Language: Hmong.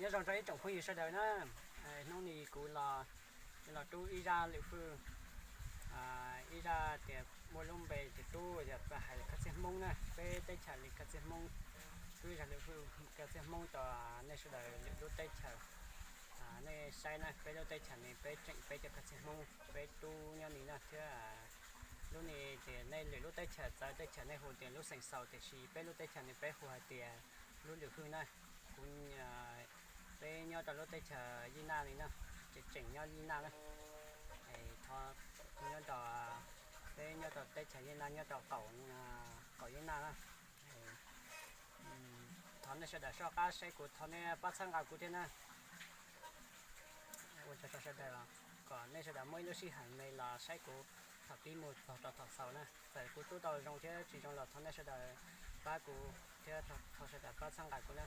Nyob zoo rau ib tsoom phooj ywg sawv daws na, hnub no kuv los, los rub ib zaj lwm hwj, ib zaj tias muaj lub npe tias rub yog hais lus khawv txhiaj Hmoob na, peb teb chaws li khawv txhiaj Hmoob, rub ib zaj lwm hwj khawv txhiaj Hmoob rau nej sawv daws lwm lub teb chaws. Nej saib na, peb lub teb chaws ne peb tseem peb cov khawv txhiaj Hmoob peb rub nyob ni na thiab. Lub ni ces nej lwm lub teb chaws txawv teb chaws nej hu tias lub xeem Xaus, tiam sis peb lub teb chaws ne peb hu hais tias lub lwm hwj na. Kuv, peb nyob rau lub teb chaws Yij Naj li na, ces tseem nyob Yij Naj na. Thov, nyob rau, peb nyob rau teb chaws Yij Naj nyob rau qaum, qaum Yij Naj na. Thov nej sawv daws soj qab saib kuv, thov nej pab txhawb nqa kuv thiab na. Ua tsaug rau sawv daws, kom nej sawv daws muaj ib lub sij hawm me los saib kuv thaum pib mus txog rau thaum xaus na. Txawm kuv rub tau zoo thiab tsis zoo los thov nej sawv daws pab kuv thiab thov sawv daws pab txhawb nqa kuv na.